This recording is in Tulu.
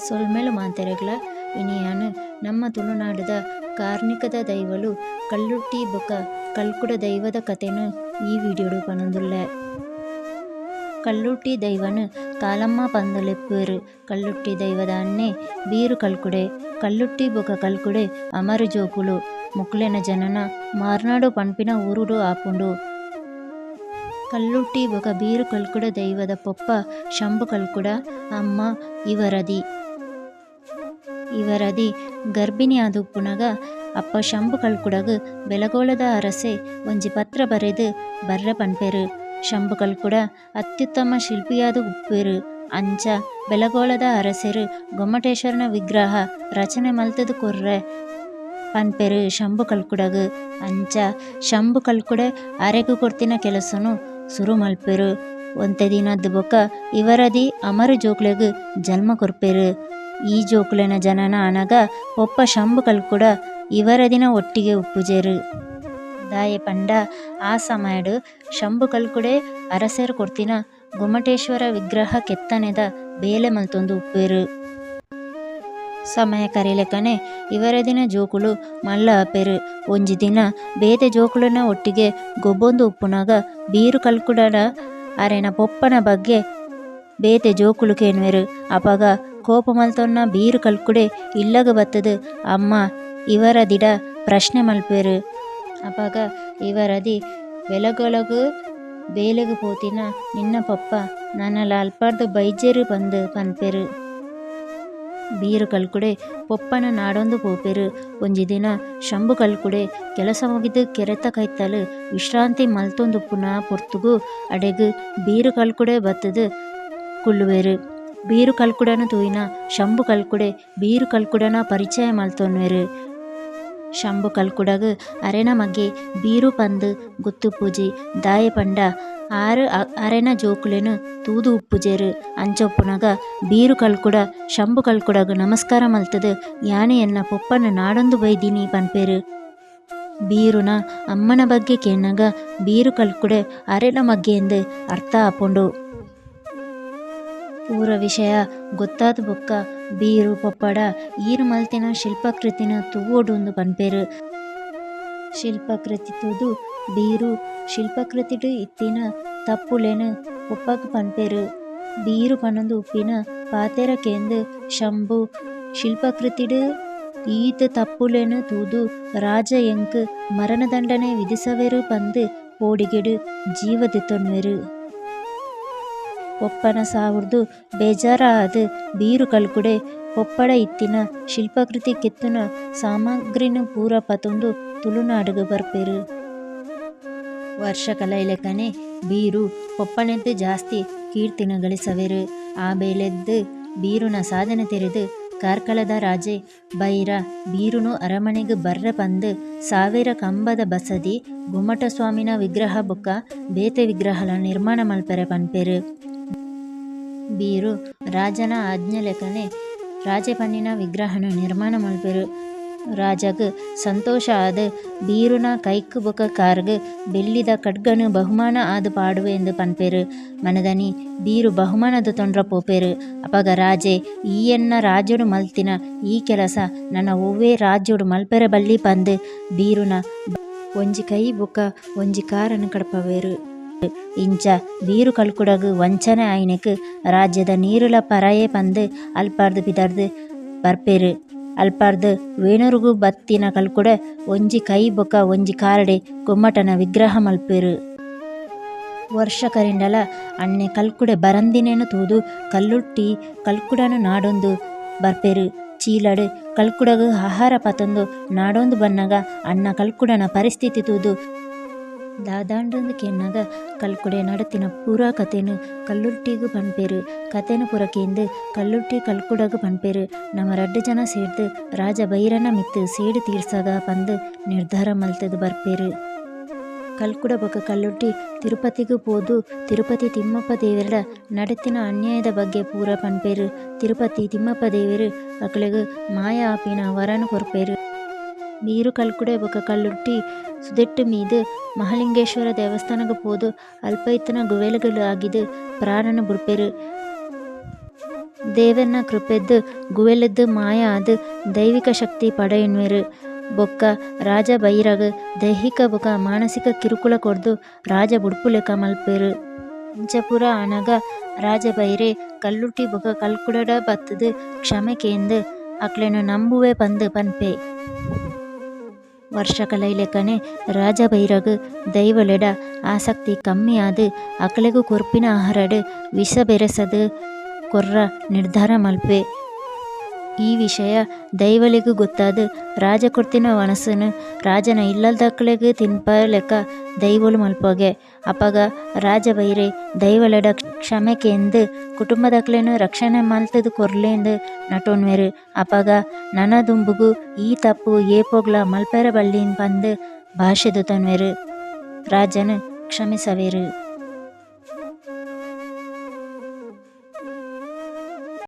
ಸೊಲ್ಮೆಲು ಮಾತೆರೆಗ್ಲ ಇನಿಯಾನ್ ನಮ್ಮ ತುಳುನಾಡುದ ಕಾರ್ನಿಕದ ದೈವಲು ಕಲ್ಲುರ್ಟಿ ಬೊಕ ಕಲ್ಕುಡ ದೈವದ ಕಥೆನ್ ಈ ವಿಡಿಯೋಡು ಪನೊಂದುಲ್ಲೆ. ಕಲ್ಲುರ್ಟಿ ದೈವನ್ ಕಾಲಮ್ಮ ಪಂದ್ ಲೆಪ್ಪುವೆರ್. ಕಲ್ಲುರ್ಟಿ ದೈವದ ಅಣ್ಣೆ ಬೀರು ಕಲ್ಕುಡೆ. ಕಲ್ಲುರ್ಟಿ ಬೊಕ ಕಲ್ಕುಡೆ ಅಮರ್ ಜೋಕುಲು. ಮೊಕ್ಲೆನ ಜನನ ಮಾರ್ನಾಡು ಪನ್ಪಿನ ಊರುಡು ಆಪುಂಡು. ಕಲ್ಲುರ್ಟಿ ಬೊಕ ಬೀರು ಕಲ್ಕುಡ ದೈವದ ಪೊಪ್ಪ ಶಂಭು ಕಲ್ಕುಡ, ಅಮ್ಮ ಇವರದಿ. ಇವರದಿ ಗರ್ಭಿಣಿ ಆದ್ ಉಪ್ಪುನಗ ಅಪ್ಪ ಶಂಭು ಕಲ್ಕುಡಗ್ ಬೆಳಗೋಳದ ಅರಸೆ ಒಂಜಿ ಪತ್ರ ಬರೆದ್ ಬರ್ರೆ ಪನ್ಪೆರ್. ಶಂಭು ಕಲ್ಕುಡ ಅತ್ಯುತ್ತಮ ಶಿಲ್ಪಿಯಾದ್ ಉಪ್ಪುವೆರ್. ಅಂಚ ಬೆಳಗೋಳದ ಅರಸೆರ್ ಗೊಮ್ಮಟೇಶ್ವರನ ವಿಗ್ರಹ ರಚನೆ ಮಲ್ತುದು ಕೊರ್ರೆ ಪನ್ಪೆರ್ ಶಂಭು ಕಲ್ಕುಡಗ್. ಅಂಚ ಶಂಭು ಕಲ್ಕುಡೆ ಅರೆಗ್ ಕೊರ್ತಿನ ಕೆಲಸೊನು ಸುರು ಮಲ್ಪೆರ್. ಒಂತೆ ದಿನರ್ದ್ ಬೊಕ ಇವರದಿ ಅಮರ್ ಜೋಕ್ಲೆಗ್ ಜನ್ಮ ಕೊರ್ಪೆರ್. ಈ ಜೋಕುಲೆನ ಜನನ ಆನಗ ಪೊಪ್ಪ ಶಂಭು ಕಲ್ಕುಡ ಇವರದಿನ ಒಟ್ಟಿಗೆ ಉಪ್ಪುಜೆರ್. ದಾಯೆ ಪಂಡ ಆ ಸಮಯಡ್ ಶಂಭು ಕಲ್ಕುಡೆ ಅರಸೆರ್ ಕೊರ್ತಿನ ಗೊಮ್ಮಟೇಶ್ವರ ವಿಗ್ರಹ ಕೆತ್ತನೆದ ಬೇಲೆ ಮಲ್ತೊಂದು ಉಪ್ಪುವೆರ್. ಸಮಯ ಕರಿಲೆಕನೆ ಇವರದಿನ ಜೋಕುಲು ಮಲ್ಲ ಆಪೆರ್. ಒಂಜಿ ದಿನ ಬೇತೆ ಜೋಕುಲೆನ ಒಟ್ಟಿಗೆ ಗೊಬ್ಬೊಂದು ಉಪ್ಪುನಗ ಬೀರು ಕಲ್ಕುಡಡ ಅರೆನ ಪೊಪ್ಪನ ಬಗ್ಗೆ ಬೇತೆ ಜೋಕುಲು ಕೇನುವೆರ್. ಅಪಗ ಕೋಪ ಮಲ್ತೊನ್ನ ಬೀರು ಕಲ್ಕುಡೆ ಇಲ್ಲಗ್ ಬತ್ತುದು ಅಮ್ಮ ಇವರದಿಡ ಪ್ರಶ್ನೆ ಮಲ್ಪುವೆರ್. ಅಪಗ ಇವರದಿ ಬೆಳಗೊಳಗ್ ಬೇಲೆಗ್ ಪೋತಿನ ನಿನ್ನ ಪೊಪ್ಪ ನನಲ ಅಲ್ಪರ್ದ್ ಬೈಜೆರ್ ಪಂದ್ ಪನ್ಪೆರ್. ಬೀರು ಕಲ್ಕುಡೆ ಪೊಪ್ಪನ್ ನಾಡೊಂದು ಪೋಪೆರ್. ಒಂಜಿ ದಿನ ಶಂಭು ಕಲ್ಕುಡೆ ಕೆಲಸ ಮುಗಿದ್ ಕೆರೆತ ಕೈತಲ್ ವಿಶ್ರಾಂತಿ ಮಲ್ತೊಂದುಪ್ಪುನ ಪೊರ್ತುಗು ಅಡೆಗ್ ಬೀರು ಕಲ್ಕುಡೆ ಬತ್ತುದು ಕುಲ್ಲುವೆರ್. ಬೀರು ಕಲ್ಕುಡನ್ ತೂಯಿನ ಶಂಭು ಕಲ್ಕುಡೆ ಬೀರು ಕಲ್ಕುಡನ ಪರಿಚಯ ಮಲ್ತೊನ್ವೆರ್. ಶಂಭು ಕಲ್ಕುಡಗ್ ಅರೆನ ಮಗೆ ಬೀರು ಪಂದ್ ಗೊತ್ತುಪ್ಪುಜಿ. ದಾಯೆ ಪಂಡ ಆರ್ ಅರೆನ ಜೋಕುಲೆನ್ ತೂದು ಉಪ್ಪುಜೆರ್. ಅಂಚ ಉಪ್ಪುನಗ ಬೀರು ಕಲ್ಕುಡ ಶಂಭು ಕಲ್ಕುಡಗ್ ನಮಸ್ಕಾರ ಮಲ್ತುದು ಯಾನ್ ಎನ್ನ ಪೊಪ್ಪನ್ ನಾಡೊಂದು ಬೈದಿನಿ ಪನ್ಪೆರ್. ಬೀರುನ ಅಮ್ಮನ ಬಗ್ಗೆ ಕೇನ್ನಗ ಬೀರು ಕಲ್ಕುಡೆ ಅರೆನ ಮಗೆಂದ್ ಅರ್ಥ ಆಪುಂಡು. ಪೂರ ವಿಷಯ ಗೊತ್ತಾದ್ ಬೊಕ್ಕ ಬೀರು ಪೊಪ್ಪಡ ಈರ್ ಮಲ್ತಿನ ಶಿಲ್ಪಕೃತಿನ್ ತೂವೊಡುಂದು ಪನ್ಪೆರ್. ಶಿಲ್ಪಕೃತಿ ತೂದು ಬೀರು ಶಿಲ್ಪಕೃತಿಡ್ ಇತ್ತಿನ ತಪ್ಪುಲೆನ್ ಪೊಪ್ಪಗ್ ಪನ್ಪೆರ್. ಬೀರು ಪನೊಂದು ಉಪ್ಪಿನ ಪಾತೆರ ಕೇಂದ್ ಶಂಭು ಶಿಲ್ಪಕೃತಿಡ್ ಈತ್ ತಪ್ಪುಲೆನ್ ತೂದು ರಾಜ ಎಂಕ್ ಮರಣದಂಡನೆ ವಿಧಿಸವೆರ್ ಪಂದ್ ಪೋಡಿಗೆಡ್ ಜೀವ ದೆತ್ತೊನ್ವೆರ್. ಪೊಪ್ಪನ ಸಾವುರ್ದ್ ಬೇಜಾರಾದ್ ಬೀರು ಕಲ್ಕುಡೆ ಪೊಪ್ಪಡ ಇತ್ತಿನ ಶಿಲ್ಪಕೃತಿ ಕೆತ್ತುನ ಸಾಮಗ್ರಿನ್ ಪೂರ ಪತೊಂದು ತುಳುನಾಡುಗ್ ಬರ್ಪೆರ್. ವರ್ಷ ಕಲೈಲೆಕನೆ ಬೀರು ಪೊಪ್ಪನೆರ್ದ್ ಜಾಸ್ತಿ ಕೀರ್ತಿನ್ ಗಳಿಸವೆರ್. ಆ ಬೇಲೆರ್ದ್ ಬೀರುನ ಸಾಧನೆ ತೆರಿದ್ ಕಾರ್ಕಳದ ರಾಜೆ ಬೈರ ಬೀರುನು ಅರಮನೆಗ್ ಬರ್ರೆ ಪಂದ್ ಸಾವಿರ ಕಂಬದ ಬಸದಿ, ಗೊಮ್ಮಟಸ್ವಾಮಿನ ವಿಗ್ರಹ ಬೊಕ್ಕ ಬೇತೆ ವಿಗ್ರಹಲೆನ್ ನಿರ್ಮಾಣ ಮಲ್ಪೆರೆ ಪನ್ಪೆರ್. ಬೀರು ರಾಜನ ಆಜ್ಞೆಲೆಕನೆ ರಾಜೆ ಪನ್ನಿನ ವಿಗ್ರಹನ್ ನಿರ್ಮಾಣ ಮಲ್ಪುವೆರ್. ರಾಜಗ್ ಸಂತೋಷ ಆದ್ ಬೀರುನ ಕೈಕ್ ಬೊಕ ಕಾರ್ಗ್ ಬೆಳ್ಳಿದ ಖಡ್ಗನ್ ಬಹುಮಾನ ಆದ್ ಪಾಡುವೆಂದ್ ಪನ್ಪೆರ್. ಮನದನಿ ಬೀರು ಬಹುಮಾನ ದೆತೊನ್ರ ಪೋಪೆರ್. ಅಪಗ ರಾಜೆ ಈ ಎನ್ನ ರಾಜ್ಯೊಡು ಮಲ್ತಿನ ಈ ಕೆಲಸ ನನ ಒವ್ವೇ ರಾಜ್ಯೊಡು ಮಲ್ಪೆರೆ ಬಲ್ಲಿ ಪಂದ್ ಬೀರುನ ಒಂಜಿ ಕೈ ಬೊಕ ಒಂಜಿ ಕಾರನ್ ಕಡ್ಪವೆರ್. ಇಂಚ ಬೀರು ಕಲ್ಕುಡಗ್ ವಂಚನೆ ಆಯಿನೆಕ್ ರಾಜ್ಯದ ನೀರುಲ ಪರಯೆ ಪಂದ್ ಅಲ್ಪರ್ದ್ ಪಿದಡ್ದ್ ಬರ್ಪೆರ್. ಅಲ್ಪರ್ದ್ ವೇಣೂರುಗು ಬತ್ತಿನ ಕಲ್ಕುಡೆ ಒಂಜಿ ಕೈ ಬೊಕ ಒಂಜಿ ಕಾರ್ಡೆ ಗೊಮ್ಮಟನ ವಿಗ್ರಹ ಮಲ್ಪುವೆರ್. ವರ್ಷ ಕರಿಂಡಲ ಅಣ್ಣೆ ಕಲ್ಕುಡೆ ಬರಂದಿನೆನ್ ತೂದು ಕಲ್ಲುರ್ಟಿ ಕಲ್ಕುಡನ್ ನಾಡೊಂದು ಬರ್ಪೆರ್. ಚೀಲಡ್ ಕಲ್ಕುಡಗ್ ಆಹಾರ ಪತೊಂದು ನಾಡೊಂದು ಬನ್ನಗ ಅಣ್ಣ ಕಲ್ಕುಡನ ಪರಿಸ್ಥಿತಿ ತೂದು ದಾದಾಂಡುಂದು ಕೇನ್ನಗ ಕಲ್ಕುಡೆ ನಡತಿನ ಪೂರಾ ಕಥೆನ್ ಕಲ್ಲುರ್ಟಿಗ್ ಪನ್ಪೆರ್. ಕಥೆನ್ ಪೂರ ಕೇಂದ್ ಕಲ್ಲುರ್ಟಿ ಕಲ್ಕುಡಗ್ ಪನ್ಪೆರ್ ನಮ ರಡ್ಡ್ ಜನ ಸೇರ್ದ್ ರಾಜ ಬೈರನ ಮಿತ್ತ್ ಸೇಡ್ ತೀರ್ಸಾಗ ಪಂದ್ ನಿರ್ಧಾರ ಮಲ್ತುದು ಬರ್ಪೆರ್. ಕಲ್ಕುಡ ಬೊಕ ಕಲ್ಲುರ್ಟಿ ತಿರುಪತಿಗ್ ಪೋದು ತಿರುಪತಿ ತಿಮ್ಮಪ್ಪ ದೇವೆರ್ಡ ನಡತಿನ ಅನ್ಯಾಯದ ಬಗ್ಗೆ ಪೂರ ಪನ್ಪೆರ್. ತಿರುಪತಿ ತಿಮ್ಮಪ್ಪ ದೇವೆರ್ ಅಕ್ಲೆಗ್ ಮಾಯ ಆಪಿನ ವರನ್ ಕೊರ್ಪೆರ್. ಬೀರು ಕಲ್ಕುಡೆ ಬೊಕ ಕಲ್ಲುರ್ಟಿ ಸುದೆಟ್ಟ್ ಮೀದ್ ಮಹಾಲಿಂಗೇಶ್ವರ ದೇವಸ್ಥಾನಗ್ ಪೋದು ಅಲ್ಪ ಇತ್ತಿನ ಗುವೆಲ್ಗ್ ಲಾಗಿದ್ ಪ್ರಾಣನ್ ಬುಡ್ಪೆರ್. ದೇವೆರ್ನ ಕೃಪೆದ್ದ್ ಗುವೆಲ್ರ್ದ್ ಮಾಯ ಆದ್ ದೈವಿಕ ಶಕ್ತಿ ಪಡೆಯೊನ್ವೆರ್. ಬೊಕ್ಕ ರಾಜ ಬೈರಗ್ ದೈಹಿಕ ಬೊಕ್ಕ ಮಾನಸಿಕ ಕಿರುಕುಳ ಕೊರ್ದು ರಾಜ ಬುಡ್ಪುಲೆಕ ಮಲ್ಪುವೆರ್. ಇಂಚ ಪೂರ ಆನಗ ರಾಜ ಬೈರೆ ಕಲ್ಲುರ್ಟಿ ಬೊಕ್ಕ ಕಲ್ಕುಡಡ ಬತ್ತ್ ದ್ ಕ್ಷಮೆ ಕೇನ್ದ್ ಅಕ್ಲೆನ್ ನಂಬುವೆ ಪಂದ್ ಪನ್ಪೆ. ವರ್ಷ ಕಳೆಯಿಲೆಕನೆ ರಾಜ ಬೈರಗ್ ದೈವೊಲೆಡ ಆಸಕ್ತಿ ಕಮ್ಮಿ ಆದ್ ಅಕ್ಲೆಗ್ ಕೊರ್ಪಿನ ಆಹಾರಡ್ ವಿಷ ಬೆರೆಸದ್ ಕೊರ್ರ ನಿರ್ಧಾರ ಮಲ್ಪುವೆ. ಈ ವಿಷಯ ದೈವೊಲೆಗ್ ಗೊತ್ತಾದ್ ರಾಜ ಕೊರ್ತಿನ ವನಸ್ ನ್ ರಾಜನ ಇಲ್ಲದಕ್ಲೆಗ್ ತಿನ್ಪಾಯಿಲೆಕ ದೈವೊಲು ಮಲ್ಪುವಗೆ. ಅಪಗ ರಾಜ ಬೈರೆ ದೈವೊಲೆಡ ಕ್ಷಮೆ ಕೇನ್ದ್ ಕುಟುಂಬದಕ್ಲೆನ್ ರಕ್ಷಣೆ ಮಲ್ತ್ ದ್ ಕೊರ್ಲೇಂದ್ ನಟ್ಟೊನ್ವೆರ್. ಅಪಗ ನನ ದುಂಬುಗು ಈ ತಪ್ಪು ಏಪೊಗ್ಲಾ ಮಲ್ಪೆರೆ ಬಲ್ಲಿ ಪಂದ್ ಭಾಷೆ ದೆತೊನ್ವೆರ್. ರಾಜನ್ ಕ್ಷಮಿಸವೆರ್.